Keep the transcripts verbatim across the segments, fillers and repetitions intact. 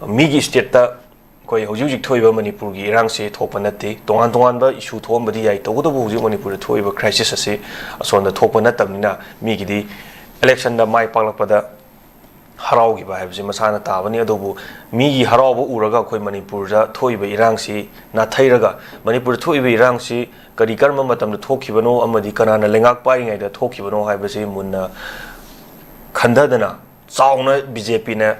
ꯃꯤꯒꯤ ꯁ꯭ꯇꯦꯠꯇ ꯑꯩꯈꯣꯏ ꯍꯧꯖꯤꯛ ꯍꯧꯖꯤꯛ ꯊꯣꯛꯏꯕ ꯃꯅꯤꯄꯨꯔꯒꯤ ꯏꯔꯥꯡꯁꯤ ꯊꯣꯛꯄ ꯅꯠꯇꯦ꯫ ꯇꯣꯉꯥꯟ ꯇꯣꯉꯥꯟꯕ ꯏꯁꯨ ꯊꯣꯛꯑꯝꯕꯗꯤ ꯌꯥꯏ, ꯇꯧꯕꯇꯕꯨ ꯍꯧꯖꯤꯛ ꯃꯅꯤꯄꯨꯔꯗ ꯊꯣꯛꯏꯕ ꯀ꯭ꯔꯥꯏꯁꯤꯁ ꯑꯁꯤ ꯑꯁꯣꯝꯗ ꯊꯣꯛꯄ ꯅꯠꯇꯕꯅꯤꯅ, ꯃꯤꯒꯤꯗꯤ ꯏꯂꯦꯛꯁꯟꯗ ꯃꯥꯏ ꯄꯥꯛꯂꯛꯄꯗ ꯍꯔꯥꯎꯈꯤꯕ ꯍꯥꯏꯕꯁꯤ ꯃꯁꯥꯅ ꯇꯥꯕꯅꯤ꯫ ꯑꯗꯨꯕꯨ ꯃꯤꯒꯤ ꯍꯔꯥꯎꯕ ꯎꯔꯒ ꯑꯩꯈꯣꯏ ꯃꯅꯤꯄꯨꯔꯗ ꯊꯣꯛꯏꯕ ꯏꯔꯥꯡꯁꯤ ꯅꯥꯊꯩꯔꯒ, ꯃꯅꯤꯄꯨꯔꯗ ꯊꯣꯛꯏꯕ ꯏꯔꯥꯡꯁꯤ ꯀꯔꯤ, ꯀꯔꯝꯕ ꯃꯇꯝꯗ ꯊꯣꯛꯈꯤꯕꯅꯣ ꯑꯃꯗꯤ ꯀꯅꯥꯅ ꯂꯩꯉꯥꯛ ꯄꯥꯏꯔꯤꯉꯩꯗ ꯊꯣꯛꯈꯤꯕꯅꯣ ꯍꯥꯏꯕꯁꯤ ꯃꯨꯟꯅ ꯈꯟꯊꯗꯅ, ꯆꯥꯎꯅ ꯕꯤ ꯖꯦ ꯄꯤꯅ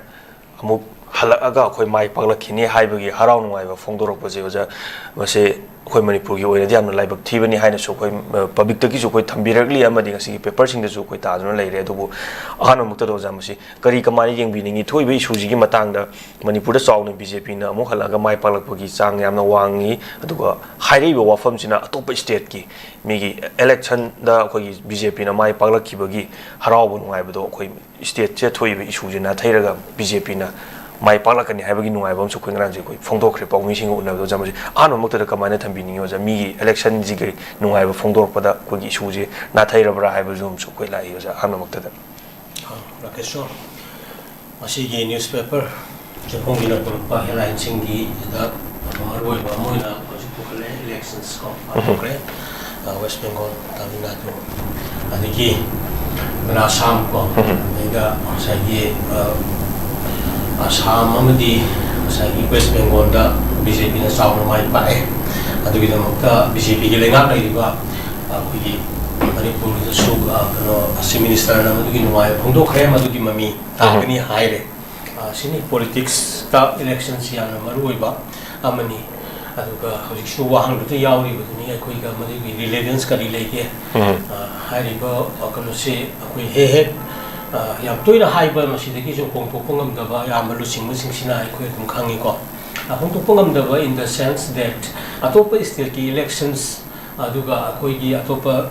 ꯑꯃꯨꯛ ꯍꯜꯂꯛꯑꯒ ꯑꯩꯈꯣꯏ ꯃꯥꯏ ꯄꯥꯛꯂꯛꯈꯤꯅꯤ ꯍꯥꯏꯕꯒꯤ ꯍꯔꯥꯎ ꯅꯨꯡꯉꯥꯏꯕ ꯐꯣꯡꯗꯣꯔꯛꯄꯁꯦ, ꯑꯣꯖꯥ, ꯃꯁꯤ ꯑꯩꯈꯣꯏ ꯃꯅꯤꯄꯨꯔꯒꯤ ꯑꯣꯏꯅꯗꯤ ꯌꯥꯝꯅ ꯂꯥꯏꯕꯛ ꯊꯤꯕꯅꯤ ꯍꯥꯏꯅꯁꯨ ꯑꯩꯈꯣꯏ, ꯑ, ꯄꯕ꯭ꯂꯤꯛꯇꯒꯤꯁꯨ ꯑꯩꯈꯣꯏ ꯊꯝꯕꯤꯔꯛꯂꯤ, ꯑꯃꯗꯤ ꯉꯁꯤꯒꯤ ꯄꯦꯄꯔꯁꯤꯡꯗꯁꯨ ꯑꯩꯈꯣꯏ ꯇꯥꯗꯨꯅ ꯂꯩꯔꯦ꯫ ꯑꯗꯨꯕꯨ ꯑꯍꯥꯟꯕꯃꯛꯇꯗ, ꯑꯣꯖꯥ, ꯃꯁꯤ ꯀꯔꯤ, ꯀꯃꯥꯏꯅ ꯌꯦꯡꯕꯤꯅꯤꯡꯉꯤ? ꯊꯣꯛꯏꯕ ꯏꯁꯨꯁꯤꯒꯤ ꯃꯇꯥꯡꯗ ꯃꯅꯤꯄꯨꯔꯗ ꯆꯥꯎꯅ ꯕꯤ ꯖꯦ ꯄꯤꯅ ꯑꯃꯨꯛ ꯍꯜꯂꯛꯑꯒ ꯃꯥꯏ ꯄꯥꯛꯂꯛꯄꯒꯤ ꯆꯥꯡ ꯌꯥꯝꯅ ꯋꯥꯡꯉꯤ꯫ ꯑꯗꯨꯒ ꯍꯥꯏꯔꯛꯏꯕ ꯋꯥꯐꯝꯁꯤꯅ ꯑꯇꯣꯞꯄ ꯁ꯭ꯇꯦꯠꯀꯤ ꯃꯤꯒꯤ ꯏꯂꯦꯛꯁꯟꯗ ꯑꯩꯈꯣꯏꯒꯤ ꯕꯤ ꯖꯦ ꯄꯤꯅ ꯃꯥꯏ ꯄꯥꯛꯂꯛꯈꯤꯕꯒꯤ ꯍꯔꯥꯎꯕ ꯅꯨꯡꯉꯥꯏꯕꯗꯣ ꯑꯩꯈꯣꯏ ꯁ꯭ꯇꯦꯠꯁꯦ ꯊꯣꯛꯏꯕ ꯏꯁꯨꯁꯦ ꯅꯥꯊꯩꯔꯒ ꯕꯤ ꯖꯦ ꯄꯤꯅ ꯃꯥꯏ ꯄꯥꯛꯂꯛꯀꯅꯤ ꯍꯥꯏꯕꯒꯤ ꯅꯨꯡꯉꯥꯏꯕ ꯑꯃꯁꯨ ꯑꯩꯈꯣꯏ ꯉꯔꯥꯡꯁꯦ ꯑꯩꯈꯣꯏ ꯐꯣꯡꯗꯣꯛꯈ꯭ꯔꯦ ꯄꯥꯎꯃꯤꯁꯤꯡꯒ ꯎꯅꯕꯗ꯫ ꯑꯣꯖꯥ, ꯃꯁꯤ ꯑꯍꯥꯟꯕꯃꯛꯇꯗ ꯀꯃꯥꯏꯅ ꯊꯝꯕꯤꯅꯤꯡꯉꯤ, ꯑꯣꯖꯥ? ꯃꯤꯒꯤ ꯏꯂꯦꯛꯁꯟꯁꯤꯒꯤ ꯅꯨꯡꯉꯥꯏꯕ ꯐꯣꯡꯗꯣꯔꯛꯄꯗ ꯑꯩꯈꯣꯏꯒꯤ ꯏꯁꯨꯁꯦ ꯅꯥꯊꯩꯔꯕ꯭ꯔꯥ ꯍꯥꯏꯕꯁꯨ ꯑꯃꯁꯨ ꯑꯩꯈꯣꯏ ꯂꯥꯛꯏ, ꯑꯣꯖꯥ, ꯑꯍꯥꯟꯕꯃꯛꯇꯗ꯫ ꯑ, ꯔꯥꯀꯦꯁꯣꯔ, ꯉꯁꯤꯒꯤ ꯅ꯭ꯌꯨꯁꯄꯦꯄꯔ ꯆꯦꯐꯣꯡꯒꯤꯅ ꯄꯨꯔꯛꯄ ꯍꯦꯗꯂꯥꯏꯟꯁꯤꯡꯒꯤꯗ ꯃꯔꯨꯑꯣꯏꯕ ꯑꯃ ꯑꯣꯏꯅ ꯍꯧꯖꯤꯛ ꯄꯨꯈꯠꯂꯦ, ꯏꯂꯦꯛꯁꯟꯁ ꯀꯣ ꯄꯥꯡꯊꯣꯛꯈ꯭ꯔꯦ꯫ ꯑ, ꯋꯦꯁ ꯕꯦꯡꯒꯣꯜ, ꯇꯥꯃꯤꯜ ꯅꯥꯗꯨ, ꯑꯗꯒꯤ ꯑꯁꯥꯝ ꯀꯣ, ꯑꯗꯩꯗ ꯉꯁꯥꯏꯒꯤ, ꯑ, ꯑꯁꯥꯝ ꯑꯃꯗꯤ ꯉꯁꯥꯏꯒꯤ ꯋꯦꯁ ꯕꯦꯡꯒꯣꯜꯗ ꯕꯤ ꯖꯦ ꯄꯤꯅ ꯆꯥꯎꯅ ꯃꯥꯏ ꯄꯥꯛꯑꯦ꯫ ꯑꯗꯨꯒꯤꯗꯃꯛꯇ ꯕꯤ ꯖꯦ ꯄꯤꯒꯤ ꯂꯩꯉꯥꯛ ꯂꯩꯔꯤꯕ ꯑꯩꯈꯣꯏꯒꯤ ꯃꯅꯤꯄꯨꯔꯒꯤꯗꯁꯨ, ꯑ, ꯀꯩꯅꯣ, ꯆꯤꯐ ꯃꯤꯅꯤꯁꯇꯔꯅ ꯃꯗꯨꯒꯤ ꯅꯨꯡꯉꯥꯏꯕ ꯐꯣꯡꯗꯣꯛꯈ꯭ꯔꯦ, ꯃꯗꯨꯒꯤ ꯃꯃꯤ ꯇꯥꯒꯅꯤ ꯍꯥꯏꯔꯦ꯫ ꯑ, ꯁꯤꯅꯤ ꯄꯣꯂꯤꯇꯤꯛꯁꯇ ꯏꯂꯦꯛꯁꯟꯁꯤ ꯌꯥꯝꯅ ꯃꯔꯨ ꯑꯣꯏꯕ ꯑꯃꯅꯤ꯫ ꯑꯗꯨꯒ ꯍꯧꯖꯤꯛꯁꯨ ꯋꯥꯍꯪꯗꯨꯗ ꯌꯥꯎꯔꯤꯕꯗꯨꯅꯤ, ꯑꯩꯈꯣꯏꯒ ꯃꯗꯨꯒꯤ ꯔꯤꯂꯦꯚꯦꯟꯁ ꯀꯔꯤ ꯂꯩꯒꯦ? ꯑ, ꯍꯥꯏꯔꯤꯕ, ꯑ, ꯀꯩꯅꯣꯁꯤ ꯑꯩꯈꯣꯏ ꯍꯦꯛ ꯍꯦꯛ, ꯑ, ꯌꯥꯝ ꯇꯣꯏꯅ ꯍꯥꯏꯕ, ꯃꯁꯤꯗꯒꯤꯁꯨ ꯍꯣꯡꯗꯣꯛꯄ ꯉꯝꯗꯕ ꯑꯌꯥꯝꯕ ꯂꯨꯆꯤꯡꯕꯁꯤꯡꯁꯤꯅ ꯑꯩꯈꯣꯏ ꯑꯗꯨꯝ ꯈꯪꯉꯤꯀꯣ꯫ ꯑ, ꯍꯣꯡꯗꯣꯛꯄ ꯉꯝꯗꯕ in the sense that ꯑꯇꯣꯞꯄ ꯁ꯭ꯇꯦꯠꯀꯤ ꯏꯂꯦꯛꯁꯟꯁ ꯑꯗꯨꯒ ꯑꯩꯈꯣꯏꯒꯤ ꯑꯇꯣꯞꯄ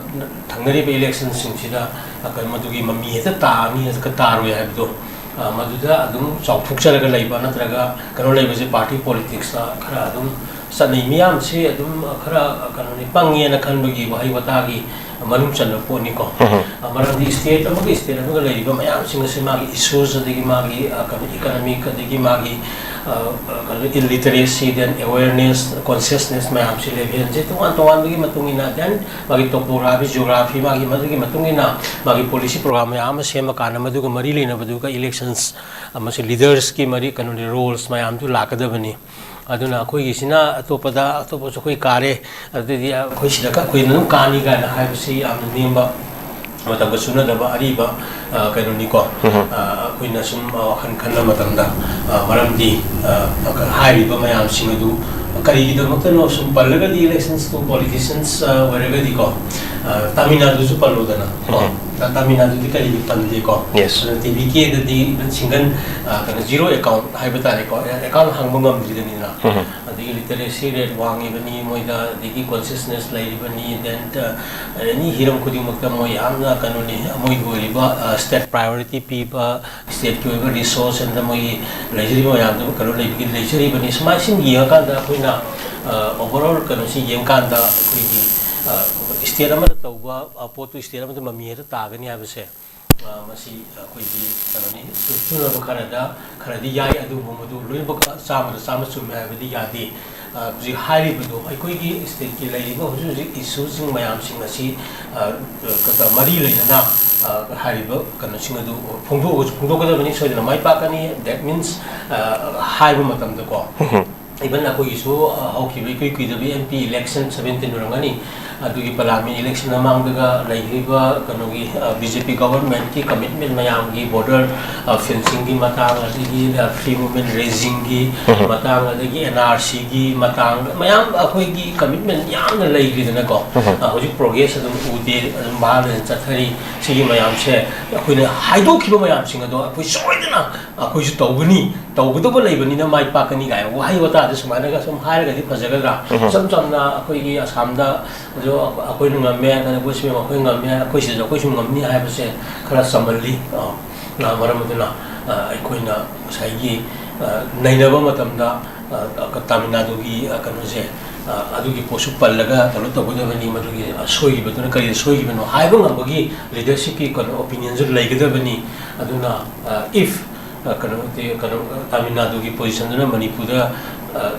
ꯊꯪꯅꯔꯤꯕ ꯏꯂꯦꯛꯁꯟꯁꯤꯡꯁꯤꯗ, ꯑ, ꯀꯩꯅꯣ, ꯃꯗꯨꯒꯤ ꯃꯃꯤ ꯍꯦꯛꯇ ꯇꯥꯅꯤ, ꯍꯦꯛꯇ ꯇꯥꯔꯣꯏ ꯍꯥꯏꯕꯗꯣ, ꯑ, ꯃꯗꯨꯗ ꯑꯗꯨꯝ ꯆꯥꯎꯊꯣꯛꯆꯔꯒ ꯂꯩꯕ ꯅꯠꯇ꯭ꯔꯒ ꯀꯩꯅꯣ ꯂꯩꯕꯁꯦ party politicsꯇ ꯈꯔ ꯑꯗꯨꯝ ꯆꯠꯅꯩ꯫ ꯃꯤꯌꯥꯝꯁꯤ ꯑꯗꯨꯝ ꯈꯔ ꯀꯩꯅꯣꯅꯤ, ꯄꯪꯉꯦꯅ ꯈꯟꯕꯒꯤ ꯋꯥꯍꯩ ꯋꯥꯇꯥꯒꯤ ꯃꯅꯨꯡ ꯆꯟꯕ ꯄꯣꯠꯅꯤꯀꯣ꯫ ꯑ, ꯃꯔꯝꯗꯤ state ꯑꯃꯒ state ꯑꯃꯒ ꯂꯩꯔꯤꯕ ꯃꯌꯥꯝꯁꯤꯡ ꯑꯁꯤ ꯃꯥꯒꯤ issues, ꯑꯗꯒꯤ ꯃꯥꯒꯤ, ꯑ, ꯀꯩꯅꯣ, economic, ꯑꯗꯒꯤ ꯃꯥꯒꯤ, ꯑ, ꯑ, ꯀꯩꯅꯣ, illiteracy, then awareness, consciousness ꯃꯌꯥꯝꯁꯤ, levelꯁꯦ ꯇꯣꯉꯥꯟ ꯇꯣꯉꯥꯟꯕꯒꯤ ꯃꯇꯨꯡ ꯏꯟꯅ, then ꯃꯥꯒꯤ topography, geography, ꯃꯥꯒꯤ ꯃꯗꯨꯒꯤ ꯃꯇꯨꯡ ꯏꯟꯅ ꯃꯥꯒꯤ policy program ꯃꯌꯥꯝ ꯑꯃ ꯁꯦꯝꯃ ꯀꯥꯟꯗ ꯃꯗꯨꯒ ꯃꯔꯤ ꯂꯩꯅꯕꯗꯨꯒ elections ꯑꯃꯁꯨꯡ leadersꯀꯤ ꯃꯔꯤ, ꯀꯩꯅꯣꯅꯤ, roles ꯃꯌꯥꯝꯗꯨ ꯂꯥꯛꯀꯗꯕꯅꯤ꯫ ꯑꯗꯨꯅ ꯑꯩꯈꯣꯏꯒꯤꯁꯤꯅ ꯑꯇꯣꯞꯄꯗ, ꯑꯇꯣꯞꯄꯁꯨ ꯑꯩꯈꯣꯏ ꯀꯥꯔꯦ, ꯑꯗꯨꯗꯤ ꯑꯩꯈꯣꯏ ꯁꯤꯗ ꯑꯩꯈꯣꯏꯅ ꯑꯗꯨꯝ ꯀꯥꯅꯤ ꯀꯥꯏꯅ ꯍꯥꯏꯕꯁꯤ ꯌꯥꯝꯅ ꯅꯦꯝꯕ, ꯃꯇꯝꯒ ꯆꯨꯅꯗꯕ ꯑꯔꯤꯕ, ꯑ, ꯀꯩꯅꯣꯅꯤꯀꯣ꯫ ꯑ, ꯑꯩꯈꯣꯏꯅ ꯁꯨꯝ, ꯑ, ꯋꯥꯈꯜ ꯈꯟꯕ ꯃꯇꯝꯗ, ꯑ, ꯃꯔꯝꯗꯤ, ꯑ, ꯍꯥꯏꯔꯤꯕ ꯃꯌꯥꯝꯁꯤꯡ ꯑꯗꯨ ꯀꯔꯤꯒꯤꯗꯃꯛꯇꯅꯣ ꯁꯨꯝ ꯄꯜꯂꯒꯗꯤ, elections to politicians, ꯑ, ꯑꯣꯏꯔꯒꯗꯤꯀꯣ, ꯑ, ꯇꯥꯃꯤꯜ ꯅꯥꯗꯨꯁꯨ ꯄꯜꯂꯣꯗꯅ ꯀꯣ꯫ ꯇꯥꯃꯤꯜ ꯅꯥꯗꯨꯗꯤ ꯀꯔꯤꯒꯤ ꯄꯟꯗꯦꯀꯣ? Yes. ꯑꯗꯨꯅ TVKꯗꯗꯤ single, ꯑ, ꯀꯩꯅꯣ, zero account ꯍꯥꯏꯕ ꯇꯥꯔꯦꯀꯣ, account ꯍꯥꯡꯕ ꯉꯝꯗ꯭ꯔꯤꯕꯅꯤꯅ꯫ ꯑꯗꯒꯤ literacy rate ꯋꯥꯡꯉꯤꯕꯅꯤ ꯃꯣꯏꯗ, ꯑꯗꯒꯤ consciousness ꯂꯩꯔꯤꯕꯅꯤ, then, ꯑ, any ꯍꯤꯔꯝ ꯈꯨꯗꯤꯡꯃꯛꯇ ꯃꯣꯏ ꯌꯥꯝꯅ ꯀꯩꯅꯣꯅꯤ, ꯃꯣꯏꯒꯤ ꯑꯣꯏꯔꯤꯕ, ꯑ, state priority ꯄꯤꯕ, stateꯀꯤ ꯑꯣꯏꯕ resource ꯑꯃꯗ ꯃꯣꯏꯒꯤ ꯂꯩꯖꯔꯤꯕ ꯃꯌꯥꯝꯗꯨ ꯀꯩꯅꯣ ꯂꯩꯕꯒꯤ ꯂꯩꯖꯔꯤꯕꯅꯤ꯫ ꯁꯨꯃꯥꯏꯅ ꯁꯨꯝ ꯌꯦꯡꯉꯀꯥꯟꯗ ꯑꯩꯈꯣꯏꯅ, ꯑ, overall ꯀꯩꯅꯣꯁꯤ ꯌꯦꯡꯀꯥꯟꯗ ꯑꯩꯈꯣꯏꯒꯤ, ꯑ, state ꯑꯃꯗ ꯇꯧꯕ, ꯑ, ꯄꯣꯠꯇꯨ state ꯑꯃꯗ ꯃꯃꯤ ꯍꯦꯛꯇ ꯇꯥꯒꯅꯤ ꯍꯥꯏꯕꯁꯦ, ꯑ, ꯃꯁꯤ ꯑꯩꯈꯣꯏꯒꯤ ꯀꯩꯅꯣꯅꯤ, ꯆꯨ-, ꯆꯨꯅꯕ ꯈꯔꯗ ꯈꯔꯗꯤ ꯌꯥꯏ, ꯑꯗꯨꯕꯨ ꯃꯗꯨ ꯂꯣꯏꯅꯃꯛ ꯆꯥꯝꯃꯗ ꯆꯥꯝꯃ ꯆꯨꯝꯃꯦ ꯍꯥꯏꯕꯗꯤ ꯌꯥꯗꯦ꯫ ꯑ, ꯍꯧꯖꯤꯛ ꯍꯥꯏꯔꯤꯕꯗꯣ ꯑꯩꯈꯣꯏꯒꯤ stateꯀꯤ ꯂꯩꯔꯤꯕ ꯍꯧꯖꯤꯛ ꯍꯧꯖꯤꯛ issueꯁꯤꯡ ꯃꯌꯥꯝꯁꯤꯡ ꯑꯁꯤ, ꯑ, ꯀ-, ꯃꯔꯤ ꯂꯩꯅꯅ, ꯑ, ꯍꯥꯏꯔꯤꯕ ꯀꯩꯅꯣꯁꯤꯡ ꯑꯗꯨ ꯐꯣꯡꯗꯣꯛꯑꯒꯁꯨ ꯐꯣꯡꯗꯣꯛꯀꯗꯕꯅꯤ, ꯁꯣꯏꯗꯅ ꯃꯥꯏ ꯄꯥꯛꯀꯅꯤ꯫ That means, ꯑ, ꯍꯥꯏꯕ ꯃꯇꯝꯗꯀꯣ, even ꯑꯩꯈꯣꯏꯒꯤꯁꯨ, ꯑ, ꯍꯧꯈꯤꯕ ꯏꯀꯨꯏ ꯀꯨꯏꯗꯕꯤ MP election seventeen ꯑꯣꯏꯔꯝꯒꯅꯤ, ꯑꯗꯨꯒꯤ parliament election ꯃꯃꯥꯡꯗꯒ ꯂꯩꯈꯤꯕ ꯀꯩꯅꯣꯒꯤ, ꯑ, BJP governmentꯀꯤ commitment ꯃꯌꯥꯝꯒꯤ border, ꯑ, fencingꯒꯤ ꯃꯇꯥꯡ, ꯑꯗꯒꯤ, ꯑ, free movement raisingꯒꯤ ꯃꯇꯥꯡ, ꯑꯗꯒꯤ NRCꯒꯤ ꯃꯇꯥꯡ, ꯃꯌꯥꯝ ꯑꯩꯈꯣꯏꯒꯤ commitment ꯌꯥꯝꯅ ꯂꯩꯈꯤꯗꯅꯀꯣ꯫ ꯑ, ꯍꯧꯖꯤꯛ progress ꯑꯗꯨꯝ ꯎꯗꯦ, ꯑꯗꯨꯝ ꯚꯥꯞꯅ ꯆꯠꯊꯔꯤ꯫ ꯁꯤꯒꯤ ꯃꯌꯥꯝꯁꯦ ꯑꯩꯈꯣꯏꯅ ꯍꯥꯏꯗꯣꯛꯈꯤꯕ ꯃꯌꯥꯝꯁꯤꯡ ꯑꯗꯣ ꯑꯩꯈꯣꯏ ꯁꯣꯏꯗꯅ ꯑꯩꯈꯣꯏꯁꯨ ꯇꯧꯒꯅꯤ, ꯇꯧꯒꯗꯕ ꯂꯩꯕꯅꯤꯅ ꯃꯥꯏ ꯄꯥꯛꯀꯅꯤ ꯀꯥꯏꯅ ꯋꯥꯍꯩ ꯋꯥꯇꯥꯗ ꯁꯨꯃꯥꯏꯅꯒ ꯁꯨꯝ ꯍꯥꯏꯔꯒꯗꯤ ꯐꯖꯒꯗ꯭ꯔꯥ? ꯏꯆꯝ ꯆꯝꯅ ꯑꯩꯈꯣꯏꯒꯤ ꯑꯁꯥꯝꯗ ꯑꯗꯣ ꯑꯩꯈꯣꯏꯅ ꯉꯝꯃꯦ, ꯀꯩꯅꯣ, ꯕꯣꯏꯁ ꯃꯦꯝ ꯑꯩꯈꯣꯏ ꯉꯝꯃꯦ, ꯑꯩꯈꯣꯏ ꯁꯤꯗꯁꯨ ꯑꯩꯈꯣꯏꯁꯨ ꯉꯝꯅꯤ ꯍꯥꯏꯕꯁꯦ ꯈꯔ ꯆꯝꯃꯜꯂꯤ꯫ ꯑ, ꯑ, ꯃꯔꯝ ꯑꯗꯨꯅ, ꯑ, ꯑꯩꯈꯣꯏꯅ ꯉꯁꯥꯏꯒꯤ, ꯑ, ꯅꯩꯅꯕ ꯃꯇꯝꯗ, ꯑ, ꯇꯥꯃꯤꯜ ꯅꯥꯗꯨꯒꯤ, ꯑ, ꯀꯩꯅꯣꯁꯦ, ꯑ, ꯑꯗꯨꯒꯤ ꯄꯣꯠꯁꯨ ꯄꯜꯂꯒ ꯀꯩꯅꯣ ꯇꯧꯒꯗꯕꯅꯤ꯫ ꯃꯗꯨꯒꯤ ꯑꯁꯣꯏꯔꯤꯕꯗꯨꯅ ꯀꯔꯤꯗ ꯁꯣꯏꯔꯤꯕꯅꯣ ꯍꯥꯏꯕ ꯉꯝꯕꯒꯤ ꯂꯤꯗꯔꯁꯤꯞꯀꯤ ꯀꯩꯅꯣ ꯑꯣꯄꯤꯅꯤꯌꯟꯁꯨ ꯂꯩꯒꯗꯕꯅꯤ꯫ ꯑꯗꯨꯅ, ꯑ, if, ꯑ, ꯀꯩꯅꯣ, ꯀꯩꯅꯣ, ꯇꯥꯃꯤꯜ ꯅꯥꯗꯨꯒꯤ ꯄꯣꯖꯤꯁꯟꯗꯨꯅ ꯃꯅꯤꯄꯨꯔꯗ, ꯑ,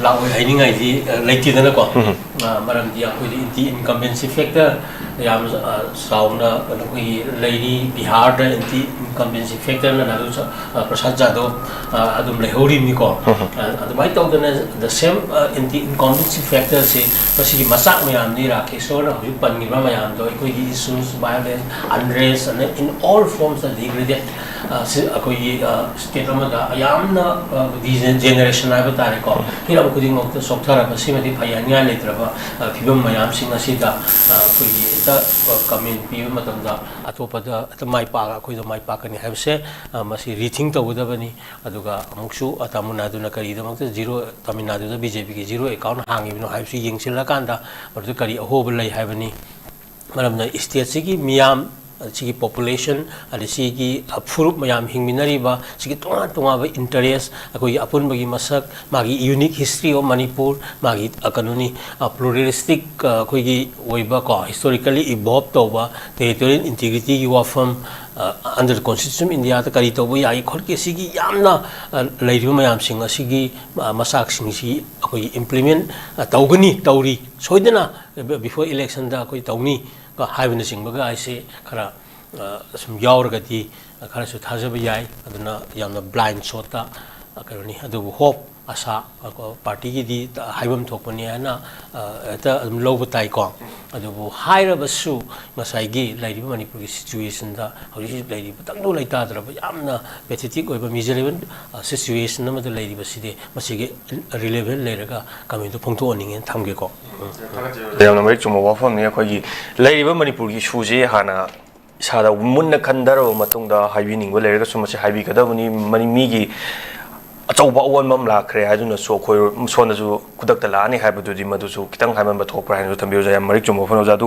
ꯂꯥꯛꯑꯣꯏ ꯍꯥꯏꯅꯤꯡꯉꯥꯏꯗꯤ, ꯑ, ꯂꯩꯇꯦꯗꯅꯀꯣ꯫ ꯎꯝ꯫ ꯑ, ꯃꯔꯝꯗꯤ ꯑꯩꯈꯣꯏꯗꯤ ꯑꯦꯟꯇꯤ ꯏꯟꯀꯝꯕꯦꯟꯁꯤ ꯐꯦꯛꯇꯔ ꯌꯥꯝ, ꯑ, ꯆꯥꯎꯅ ꯑꯩꯈꯣꯏꯒꯤ ꯂꯩꯔꯤ꯫ ꯕꯤꯍꯥꯔꯗ ꯑꯦꯟꯇꯤ ꯏꯟꯀꯝꯕꯦꯟꯁꯤ ꯐꯦꯛꯇꯔꯅ ꯅꯥꯗꯨ ꯁ-, ꯑ, ꯄ꯭ꯔꯁꯥꯗ ꯖꯥꯗꯣ, ꯑ, ꯑꯗꯨꯝ ꯂꯩꯍꯧꯔꯤꯕꯅꯤꯀꯣ꯫ ꯎꯝ꯫ ꯑ, ꯑꯗꯨꯃꯥꯏꯅ ꯇꯧꯗꯅ the same, uh, anti incumbency ꯐꯦꯛꯇꯔꯁꯤ ꯃꯁꯤꯒꯤ ꯃꯆꯥꯛ ꯃꯌꯥꯝꯅꯤ ꯔꯥꯀꯦꯁꯣꯔꯅ ꯍꯧꯖꯤꯛ ꯄꯟꯈꯤꯕ ꯃꯌꯥꯝꯗꯣ, ꯑꯩꯈꯣꯏꯒꯤ issues, violence, unrest, and in all forms of degraded, ꯑ, ꯁꯤ ꯑꯩꯈꯣꯏꯒꯤ, ꯑ, ꯁ꯭ꯇꯦꯠ ꯑꯃꯗ ꯌꯥꯝꯅ, ꯑ, ꯗꯤꯖꯦ-, ꯖꯦꯅꯦꯔꯦꯁꯟ ꯍꯥꯏꯕ ꯇꯥꯔꯦꯀꯣ, ꯍꯤꯔꯝ ꯈꯨꯗꯤꯡꯃꯛꯇ ꯆꯣꯛꯊꯔꯕ, ꯁꯤꯃꯗꯤ ꯐꯩꯍꯟꯅꯤꯡꯉꯥꯏ ꯂꯩꯇ꯭ꯔꯕ, ꯑ, ꯐꯤꯕꯝ ꯃꯌꯥꯝꯁꯤꯡ ꯑꯁꯤꯗ, ꯑ, ꯑꯩꯈꯣꯏꯒꯤ ꯍꯦꯛꯇ, ꯑ, ꯀꯃꯦꯟ ꯄꯤꯕ ꯃꯇꯝꯗ ꯑꯇꯣꯞꯄꯗ ꯍꯦꯛꯇ ꯃꯥꯏ ꯄꯥꯛ-, ꯑꯩꯈꯣꯏꯗ ꯃꯥꯏ ꯄꯥꯛꯀꯅꯤ ꯍꯥꯏꯕꯁꯦ, ꯑ, ꯃꯁꯤ ꯔꯤꯊꯤꯡ ꯇꯧꯒꯗꯕꯅꯤ꯫ ꯑꯗꯨꯒ ꯑꯃꯨꯛꯁꯨ, ꯑ, ꯇꯥꯃꯤꯜ ꯅꯥꯗꯨꯅ ꯀꯔꯤꯒꯤꯗꯃꯛꯇ ꯖꯤꯔꯣ, ꯇꯥꯃꯤꯜ ꯅꯥꯗꯨꯗ ꯕꯤ ꯖꯦ ꯄꯤꯒꯤ ꯖꯤꯔꯣ ꯑꯦꯀꯥꯎꯟ ꯍꯥꯡꯉꯤꯕꯅꯣ ꯍꯥꯏꯕꯁꯤ ꯌꯦꯡꯁꯤꯜꯂꯀꯥꯟꯗ ꯃꯗꯨꯗ ꯀꯔꯤ ꯑꯍꯣꯕ ꯂꯩ ꯍꯥꯏꯕꯅꯤ꯫ ꯃꯔꯝꯅ ꯁ꯭ꯇꯦꯠꯁꯤꯒꯤ ꯃꯤꯌꯥꯝ, ꯁꯤꯒꯤ ꯄꯣꯄꯨꯂꯦꯁꯟ, ꯑꯗꯩ ꯁꯤꯒꯤ ꯐꯨꯔꯨꯞ ꯃꯌꯥꯝ ꯍꯤꯡꯃꯤꯟꯅꯔꯤꯕ, ꯁꯤꯒꯤ ꯇꯣꯉꯥꯟ ꯇꯣꯉꯥꯟꯕ ꯏꯟꯇꯔꯦꯁ, ꯑꯩꯈꯣꯏꯒꯤ ꯑꯄꯨꯟꯕꯒꯤ ꯃꯁꯛ, ꯃꯥꯒꯤ ꯌꯨꯅꯤꯛ ꯍꯤꯁꯇ꯭ꯔꯤ ꯑꯣꯐ ꯃꯅꯤꯄꯨꯔ, ꯃꯥꯒꯤ, ꯑ, ꯀꯩꯅꯣꯅꯤ, ꯑ, ꯄ꯭ꯂꯨꯔꯦꯂꯤꯁꯇꯤꯛ, ꯑ, ꯑꯩꯈꯣꯏꯒꯤ ꯑꯣꯏꯕ ꯀꯣ, ꯍꯤꯁꯇꯣꯔꯤꯀꯦꯜꯂꯤ ꯏꯚꯣꯜꯕ ꯇꯧꯕ ꯇꯦꯔꯤꯇꯣꯔꯤꯌꯦꯜ ꯏꯟꯇꯤꯒ꯭ꯔꯤꯇꯤꯒꯤ ꯋꯥꯐꯝ, ꯑ, under the constitution of ꯏꯟꯗꯤꯌꯥꯗ ꯀꯔꯤ ꯇꯧꯕ ꯌꯥꯏ ꯈꯣꯠꯀꯦ, ꯁꯤꯒꯤ ꯌꯥꯝꯅ, ꯑ, ꯂꯩꯔꯤꯕ ꯃꯌꯥꯝꯁꯤꯡ ꯑꯁꯤꯒꯤ, ꯑ, ꯃꯆꯥꯛꯁꯤꯡꯁꯤ ꯑꯩꯈꯣꯏ ꯏꯝꯄ꯭ꯂꯤꯃꯦꯟ, ꯑ, ꯇꯧꯒꯅꯤ, ꯇꯧꯔꯤ, ꯁꯣꯏꯗꯅ ꯕꯤꯐꯣꯔ ꯏꯂꯦꯛꯁꯟꯗ ꯑꯩꯈꯣꯏ ꯇꯧꯅꯤ ꯍꯥꯏꯕꯅꯆꯤꯡꯕꯒ ꯍꯥꯏꯁꯦ ꯈꯔ, ꯑ, ꯁꯨꯝ ꯌꯥꯎꯔꯒꯗꯤ ꯈꯔꯁꯨ ꯊꯥꯖꯕ ꯌꯥꯏ꯫ ꯑꯗꯨꯅ ꯌꯥꯝꯅ ꯕ꯭ꯂꯥꯏꯟ ꯁꯣꯠꯇ, ꯑ, ꯀꯩꯅꯣꯅꯤ꯫ ꯑꯗꯨꯕꯨ ꯍꯣꯞ, ꯑꯁꯥ, ꯑ, ꯀꯣ-, ꯄꯥꯔꯇꯤꯒꯤꯗꯤ ꯍꯥꯏꯐꯝ ꯊꯣꯛꯄꯅꯤ ꯍꯥꯏꯅ, ꯑ, ꯍꯦꯛꯇ ꯑꯗꯨꯝ ꯂꯧꯕ ꯇꯥꯏꯀꯣ꯫ ꯑꯗꯨꯕꯨ ꯍꯥꯏꯔꯕꯁꯨ ꯉꯁꯥꯏꯒꯤ ꯂꯩꯔꯤꯕ ꯃꯅꯤꯄꯨꯔꯒꯤ ꯁꯤꯆꯨꯋꯦꯁꯟꯗ, ꯍꯧꯖꯤꯛ ꯍꯧꯖꯤꯛ ꯂꯩꯔꯤꯕ ꯇꯪꯗꯨ ꯂꯩꯇꯥꯗ꯭ꯔꯕ ꯌꯥꯝꯅ ꯄꯦꯊꯦꯇꯤꯛ ꯑꯣꯏꯕ ꯃꯤꯖꯔꯦꯕꯜ, ꯑ, ꯁꯤꯆꯨꯋꯦꯁꯟ ꯑꯃꯗ ꯂꯩꯔꯤꯕꯁꯤꯗꯤ ꯃꯁꯤꯒꯤ ꯔꯤꯂꯦꯚꯦꯟ ꯂꯩꯔꯒ ꯀꯃꯦꯟꯗꯨ ꯐꯣꯡꯗꯣꯛꯍꯟꯅꯤꯡꯉꯦꯅ ꯊꯝꯒꯦꯀꯣ꯫ ꯎꯝ꯫ ꯌꯥꯝꯅ ꯃꯔꯤꯛ ꯆꯨꯝꯕ ꯋꯥꯐꯝꯅꯤ꯫ ꯑꯩꯈꯣꯏꯒꯤ ꯂꯩꯔꯤꯕ ꯃꯅꯤꯄꯨꯔꯒꯤ ꯏꯁꯨꯁꯦ ꯍꯥꯟꯅ ꯏꯁꯥꯗ ꯃꯨꯟꯅ ꯈꯟꯊꯔꯕ ꯃꯇꯨꯡꯗ ꯍꯥꯏꯕꯤꯅꯤꯡꯕ ꯂꯩꯔꯒꯁꯨ ꯃꯁꯤ ꯍꯥꯏꯕꯤꯒꯗꯕꯅꯤ꯫ ꯃꯅꯤ-, ꯃꯤꯒꯤ ꯑꯆꯧꯕ ꯑꯑꯣꯟꯕ ꯑꯃ ꯂꯥꯛꯈ꯭ꯔꯦ ꯍꯥꯏꯗꯨꯅꯁꯨ ꯑꯩꯈꯣꯏ ꯁꯣꯝꯗꯁꯨ ꯈꯨꯗꯛꯇ ꯂꯥꯛꯑꯅꯤ ꯍꯥꯏꯕꯗꯨꯗꯤ ꯃꯗꯨꯁꯨ ꯈꯤꯇꯪ ꯍꯥꯏꯃꯟꯕ ꯊꯣꯛꯄ꯭ꯔꯥ ꯍꯥꯏꯅꯁꯨ ꯊꯝꯕꯤꯌꯨ, ꯑꯣꯖꯥ꯫ ꯌꯥꯝ ꯃꯔꯤꯛ ꯆꯨꯝꯕ ꯋꯥꯐꯝ, ꯑꯣꯖꯥ꯫ ꯑꯗꯨꯒ